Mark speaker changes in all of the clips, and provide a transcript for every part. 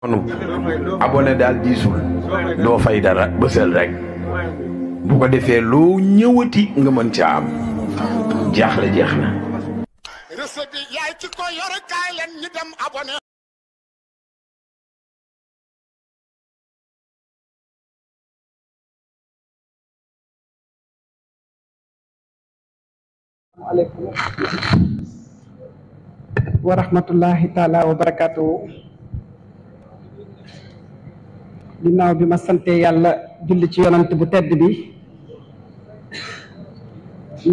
Speaker 1: abonné daal diisul doo fay dara bësal rek bu ko defee loo ñëwati nga mën ca am jaaxle jeex na.
Speaker 2: recette bi yaay ci ko yore kaay leen ñu dem abonné.
Speaker 3: waaleykum wa rahmatullahi taala wa barakatuhu. ginnaaw bi ma sante yàlla julli ci yonant bu tedd bi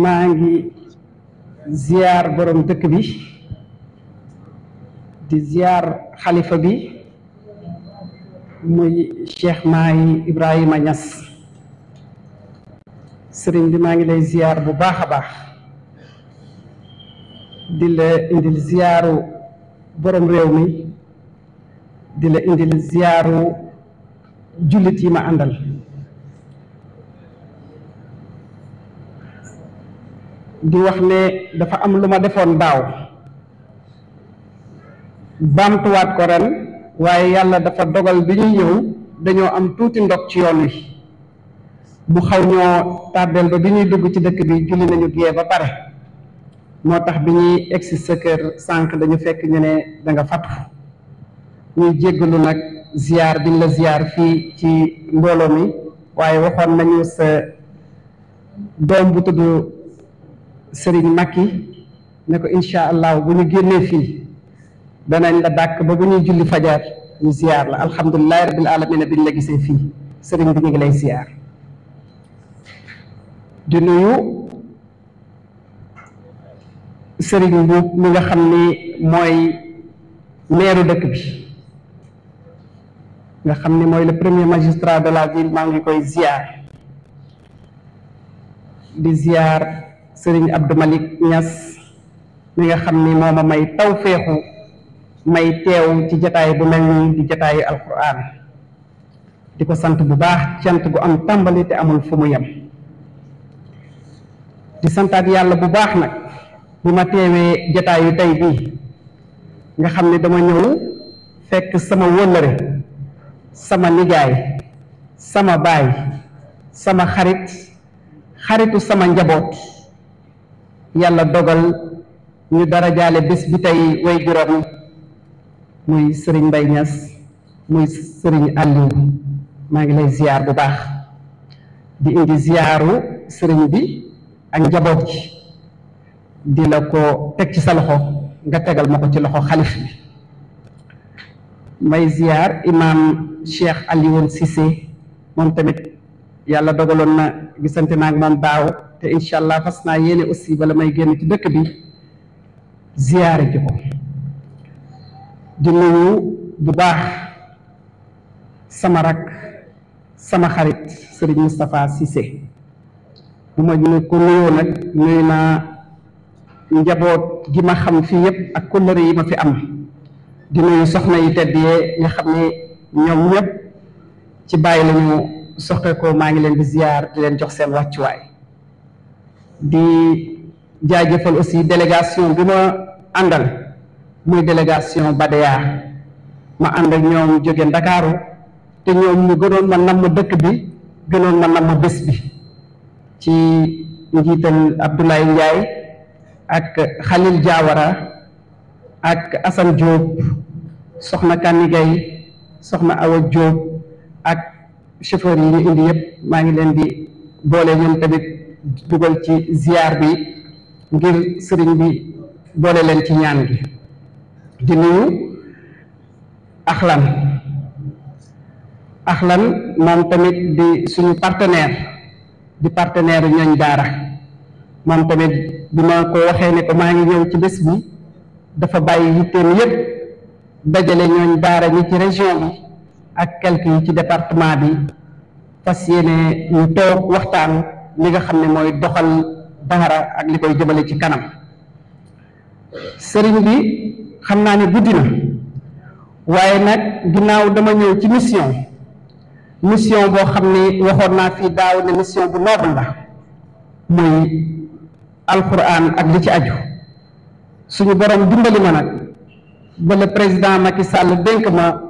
Speaker 3: maa ngi ziyaar borom dëkk bi di ziyaar xalifa bi muy Cheikh Mahi Ibrahima Niass. sëriñ bi maa ngi lay ziyaar bu baax a baax di la indil ziyaaru borom réew mi di la indil ziyaaru jullit yi ma àndal. di wax ne dafa am lu ma defoon daaw baamtuwaat ko ren waaye yàlla dafa dogal bi ñuy ñëw dañoo am tuuti ndog ci yoon wi mu xaw ñoo tàddeel ba bi ñuy dugg ci dëkk bi julli nañu gee ba pare moo tax bi ñuy egsi sa kër sànq dañu fekk ñu ne da nga fatu ñuy jéggalu nag ziyaar biñ la ziyaar fii ci mbooloo mi waaye waxoon nañu sa doom bu tudd Sëriñ Makki ne ko incha allah bu ñu génnee fii danañ la dàkk ba bu ñuy julli fajar ñu ziyaar la alhamdulilahi rabbil alamina biñ la gisee fii sëriñ bi ñu ngi lay ziyaar. di nuyu sëriñ bu mi nga xam ni mooy meeru dëkk bi nga xam ni mooy le premier magistrat de la ville maa ngi koy ziyaar. di ziyaar sëriñ Abdou Malick Niass mi nga xam ni moo ma may tawféexu may teew ci jataay bu mel nii di jataayu alquran di ko sant bu baax cant gu am tàmbali te amul fu mu yem. di santaat yàlla bu baax nag bu ma teewee jataayu tey bii nga xam ne dama ñëw fekk sama wëllëre sama nijaay sama baay sama xaritu sama njaboot yàlla dogal ñu dara jaale bés bi tey way juróom muy sëriñ Mbay Niass muy sëriñ Aliou maa ngi lay ziyaar bu baax di indi ziyaaru sëriñ bi ak njaboot ji di la ko teg ci sa loxo nga tegal ma ko ci loxo xalif bi. may ziyaar imaam Cheikh Alioune Cissé moom tamit yàlla dogaloon na gisante naa ak moom daaw te incha allah fas naa yéene aussi bala may génn ci dëkk bi ziyaare ji ko. di nuyu bu baax sama rak sama xarit Serigne Moustapha Cissé bu ma ko nuyoo nag nuyu naa njaboot gi ma xam fii yëpp ak kóllëre yi ma fi am. di nuyu soxna yi tedd yee nga xam ne ñoom ñëpp ci bàyyi lañu soxe ko maa ngi leen di ziyaar di leen jox seen wàccuwaay. di jaajëfal aussi délégation bi ma àndal muy délégation Badea ma ànd ak ñoom jóge Ndakaaru te ñoom ñu gënoon ma namm dëkk bi gënoon ma namm bés bi ci njiital Abdoulaye Ndiaye ak Khalil Diawara ak Assane Diop soxna Kani Gaye soxna Awa Diop ak chauffeur yi ñu indi yëpp maa ngi leen di boole ñoom tamit dugal ci ziar bi ngir sëriñ bi boole leen ci ñaan gi. di nuyu Axlan moom tamit di suñu partenaire di partenaire ñooñ daara moom tamit bi ma ko waxee ne ko maa ngi ñëw ci bés bi dafa bàyyi yitteem yépp dajale ñooñ daara ñi ci région bi ak quelques yi ci département bi fas yéene ñu toog waxtaan li nga xam ne mooy doxal daara ak li koy jëmale ci kanam. sëriñ bi xam naa ne guddi na waaye nag ginnaaw dama ñëw ci mission boo xam ne waxoon naa fii daaw ne mission bu noble la muy alquran ak li ci aju suñu borom dimbali ma nag ba le président Macky Sall dénk ma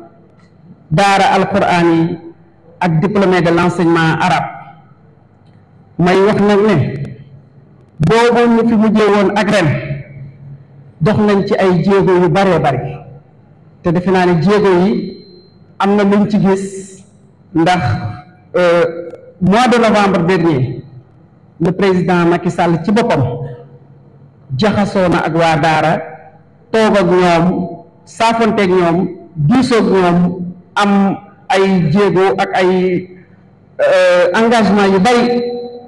Speaker 3: daara alquran yi ak diplômé de l'enseignement arabe may wax nag ne boobu ñu fi mujjee woon ak ren dox nañ ci ay jéego yu baree bari te defe naa ne jéego yi am na luñ ci gis ndax mois de novembre dernier le président Macky Sall ci boppam jaxasoo na ak waa daara toog ak ñoom saafonteeg ñoom diisoog ñoom am ay jéego ak ay engagement yu bari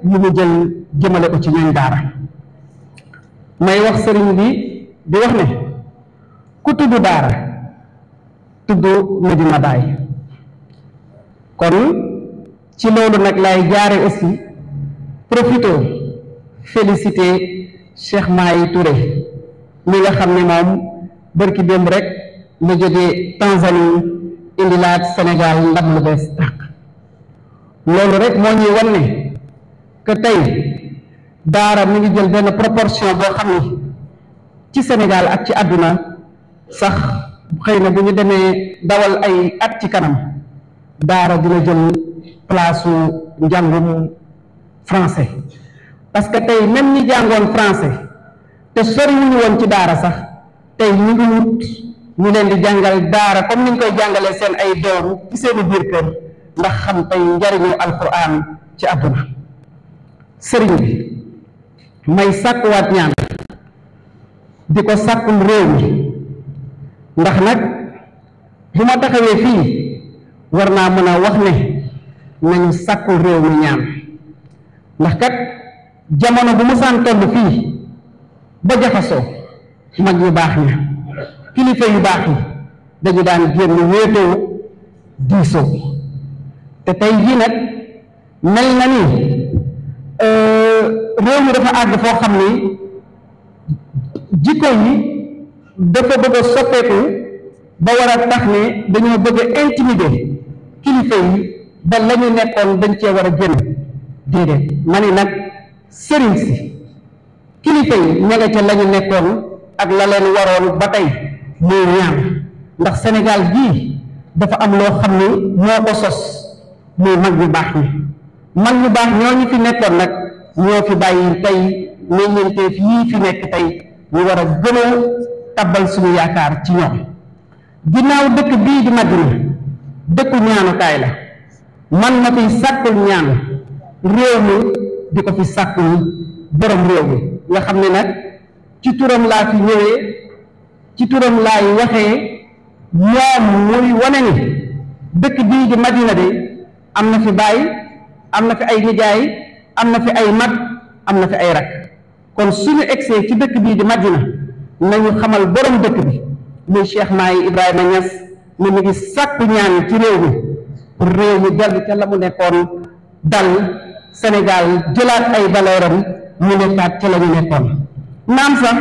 Speaker 3: yu mu jël jëmale ko ci ñooñ daara may wax sëriñ bi di wax ne ku tudd daara tudd Medina Baye kon ci loolu nag lay jaare aussi profito féliciter Cheikh Mahi Touré mi nga xam ne moom bërki démb rek la jógee Tanzanie indilaat Sénégal ndam lu bees tàq loolu rek moo ñuy wan ne que tey daara mi ngi jël benn proportion boo xam ne ci Sénégal ak ci àdduna sax xëy na bu ñu demee dawal ay at ci kanam daara dina jël place su njàngum français parce que tey même ñi jàngoon français te sori ñu woon ci daara sax tey ñu ngi wut ñu leen di jàngal daara comme ni ñu koy jàngalee seen ay doom ci seeni biir kër ndax xam tey njariñu alquran ci àdduna sëriñ bi may sàkkuwaat ñaan di ko sàkkul réew mi ndax nag bu ma taxawee fii war naa mën a wax ne nañu sàkkul réew mi ñaan ndax kat jamono bu mu saan toll fii ba jaxasoo mag ñu baax ña kilifa yu baax yi dañu daan génn wéetoo diisoo te tey jii nag mel na ni réew mi dafa àgg foo xam ni jikko yi dafa bëgg a soppeeku ba war a tax ne dañoo bëgg a intimider kilifa yi ba la ñu nekkoon dañ cee war a génn déedéet ma ni nag sëriñ si kilifa yi ña nga ca la ñu nekkoon ak la leen waroon ba tey muy ñaan ndax Sénégal gii dafa am loo xam ni moo ko sos muy mag ñu baax ñi mag ñu baax ñooñu fi nekkoon nag ñoo fi bàyyi tey meññeenteef yii fi nekk tey ñu war a gën a tabbal suñu yaakaar ci ñoom ginnaaw dëkk bii di Madina dëkku ñaanukaay la man ma fiy sàkkul ñaan réew mi di ko fi sàkkul borom réew mi nga xam ne nag ci turam laa fi ñëwee ci turam laay waxee moom muy wane ni dëkk bii di Madina de am na fi baay am na fi ay nijaay am na fi ay mag am na fi ay rak kon suñu egsee ci dëkk bii di Madina nañu xamal borom dëkk bi muy Cheikh Mahi Ibrahima Niass ne mu ngi sàkku ñaan ci réew mi pour réew mi dellu ca la mu nekkoon dal Sénégal jëlaat ay valeuram mu nekkaat ca la ñu nekkoon naam sax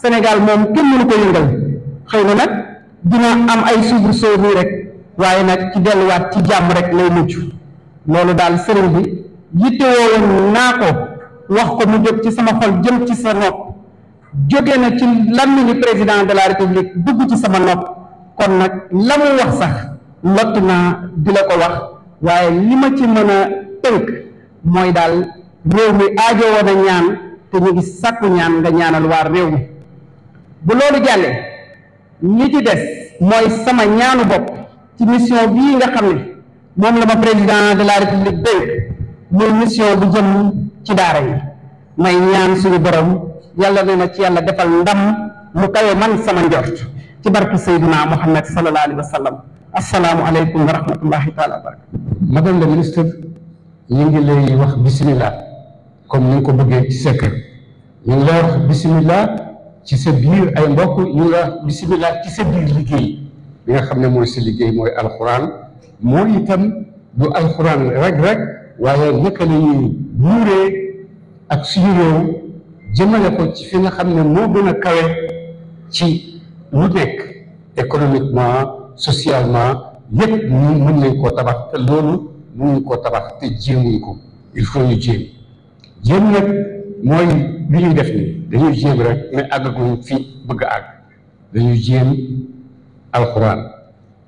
Speaker 3: Sénégal moom kenn mënu ko yëngal xëy na nag dina am ay soubresauts nii rek waaye nag ci delluwaat ci jàmm rek lay mucc loolu daal sëriñ bi yittewoo woon naa ko wax ko mu jóg ci sama xol jëm ci sa nopp jóge na ci làmmiñu président de la république dugg ci sama nopp kon nag la mu wax sax lott naa di la ko wax waaye li ma ci mën a tënk mooy daal réew mi aajo woon a ñaan te ñu ngi sàkku ñaan nga ñaanal waa réew mi bu loolu jàllee li ci des mooy sama ñaanu bopp ci mission bii nga xam ne moom la ma président de la république dénk muy mission bu jëm ci daara yi may ñaan suñu borom yàlla ne na ci yàlla defal ndam lu kawe man sama njort ci barke Seydina Muhammad sallallahu alayhi wa sallam assalaamu aleykum wa rahmatullahi taala wa barakatu.
Speaker 4: Madame la ministre ñu ngi lay wax bismillah comme ni nga ko bëggee ci sa kër ñu ngi lay wax bismillah ci sa biir ay mbokk ñu ngi lay wax bismillah ci sa biir liggéey bi nga xam ne mooy sa liggéey mooy alxuraan mooy itam du alxuraan rek waaye naka la ñuy muuree ak suñu réew jëmale ko ci fi nga xam ne moo gën a kawe ci lu nekk économiquement socialement yëpp ñu mën nañ koo tabax te loolu mënuñ koo tabax te jéemuñ ko il faut ñu jéem nag mooy li ñuy def nii dañuy jéem rek mais àggaguñ fi bëgg a àgg dañuy jéem alxuraan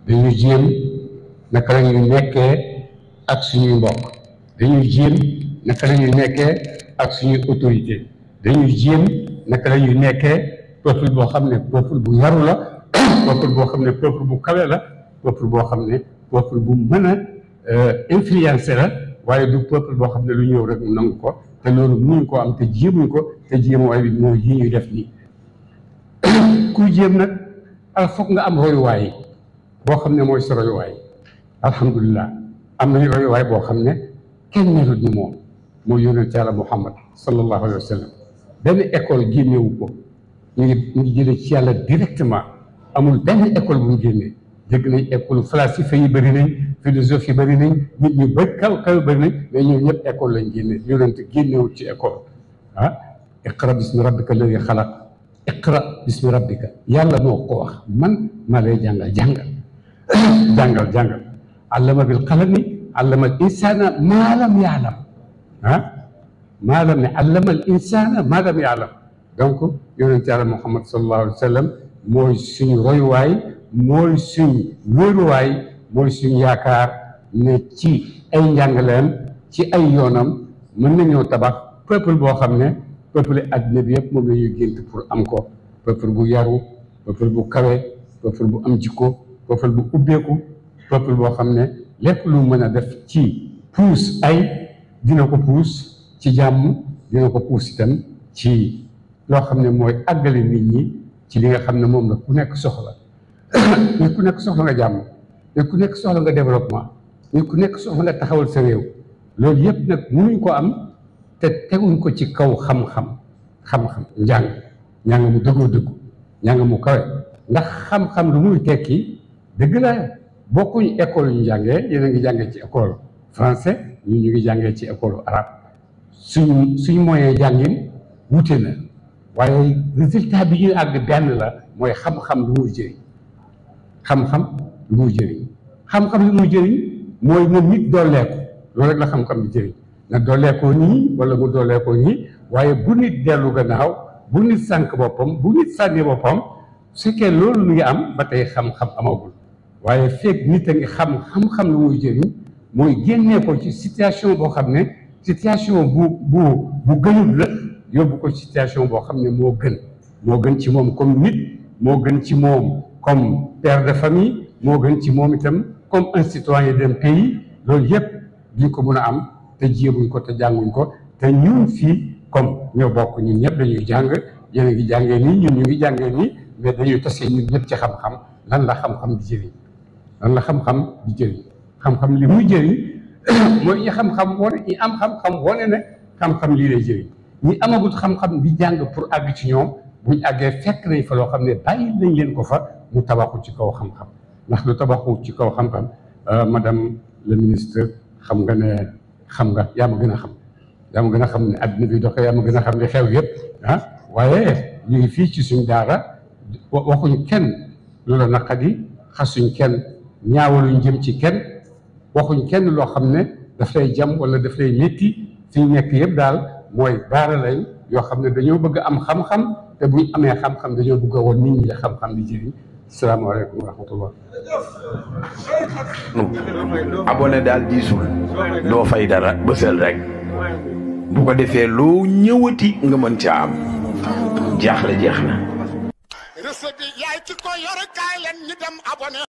Speaker 4: dañuy jéem naka la ñuy nekkee ak suñuy mbokk, dañuy jéem naka la ñuy nekkee ak suñuy autorité, dañuy jéem naka la ñuy nekkee peuple boo xam ne peuple bu yaru la, peuple boo xam ne peuple bu kawe la, peuple boo xam ne peuple bu mën a influencer la, waaye du peuple boo xam ne lu ñëw rek mu nangu ko, te loolu mënuñ koo am te jéemuñ ko, te jéemuwaay bi mooy yi ñuy def nii. kuy jéem nag al foog nga am royuwaay boo xam ne mooy sa royuwaay. alhamdulilah am nañu royuwaay boo xam ne kenn melut ni moom mooy yonent Yàlla Muhammad sallallahu alayhi wa sallam. benn école génnewu ko, ñu ngi jëlee ci yàlla directement, amul benn école bu mu génnee. dégg nañ école falasifa yi bëri nañ, philosophie yi bëri nañ, nit ñu bëri kaw bëri nañ, mais ñoom ñëpp école lañ génne. yonent génnewul ci école. iqra bismi rabbika alladi xalaq, iqra bismi rabbika, yàlla moo ko wax, man maa lay jàngal jàngal allama bil qalami allama al insana maa lam yaalam. maa lam ne allama al insana maa lam yaalam. donc yonent Yàlla Muhammad sallallahu alayhi wa sallam mooy suñu royuwaay, mooy suñu wéeruwaay, mooy suñu yaakaar ne ci ay njàngaleem, ci ay yoonam mën nañoo tabax peuple boo xam ne peuple adduna bi yëpp moom la ñuy gént pour am ko. peuple bu yaru, peuple bu kawe, peuple bu am jikko, peuple bu ubbeeku, peuple boo xam ne lépp lu mën a def ci puus ay dina ko puus ci jàmm, dina ko puus itam ci loo xam ne mooy àggale nit ñi ci li nga xam ne moom la ku nekk soxla. nit ku nekk soxla nga jàmm, nit ku nekk soxla nga développement, nit ku nekk soxla nga taxawal sa réew. loolu yëpp nag mënuñ ko am te teguñ ko ci kaw xam-xam njàng mu dëggu njàng mu kawe. ndax xam-xam lu muy tekki dëgg la bokkuñ école yu ñu jàngee, yéen a ngi jàngee ci école français, ñu ngi jàngee ci école arabe. suñ moyen jàngin wute na, waaye résultat bi ñuy àgg benn la, mooy xam-xam lu muy jëriñ. xam-xam lu muy jëriñ mooy na nit dooleeku, loolu rek la xam-xam bi jëriñ. na dooleekoo nii wala mu dooleekoo nii, waaye bu nit dellu gannaaw, bu nit sànq boppam, bu nit sànni boppam, su fekkee loolu mu ngi am ba tey xam-xam amagul. waaye fekk nit a ngi xam-xam lu muy jëriñ mooy génnee ko ci situation boo xam ne situation bu gënul la, yóbbu ko situation boo xam ne moo gën ci moom comme nit, moo gën ci moom comme père de famille, moo gën ci moom itam comme un citoyen d'un pays. loolu yëpp duñ ko mën a am te jéemuñ ko te jànguñ ko. te ñun fii comme ñoo bokk, ñun ñëpp dañuy jàng, yéen a ngi jàngee nii, ñun ñu ngi jàngee nii, mais dañuy tasee ñun ñëpp ci xam-xam. lan la xam-xam di jëriñ? xam-xam li muy jëriñ mooy ñi xam-xam wane, ñi am xam-xam wane ne xam-xam lii lay jëriñ. ñi amagut xam-xam di jàng pour àgg ci ñoom, buñ àggee fekk nañ fa loo xam ne bàyyi nañ leen ko fa, mu tabaxu ci kaw xam-xam. ndax lu tabaxu ci kaw xam-xam, madame le ministre, xam nga yaa ma gën a xam ne adduna bi doxee, yaa ma gën a xam ne xew yëpp waaye ñu ngi fii ci suñ daara, waxuñ kenn lu la naqadi, xasuñ kenn, ñaawaluñ jëm ci kenn, waxuñ kenn loo xam ne daf lay jam wala daf lay métti. fi ñu nekk yëpp daal mooy daara lañ yoo xam ne dañoo bëgg am xam-xam, te buñ amee xam-xam dañoo bëgg a woon nit ñi xam-xam di jëriñ. salaamaaleykum wa rahmatullah.
Speaker 1: abonné daal diisul, doo fay dara, bësal rek bu ko defee loo ñëwati nga mën ca am. jaaxle jeex na.
Speaker 2: recette bi yaay ci ko yor kaay leen ñu dem abonné.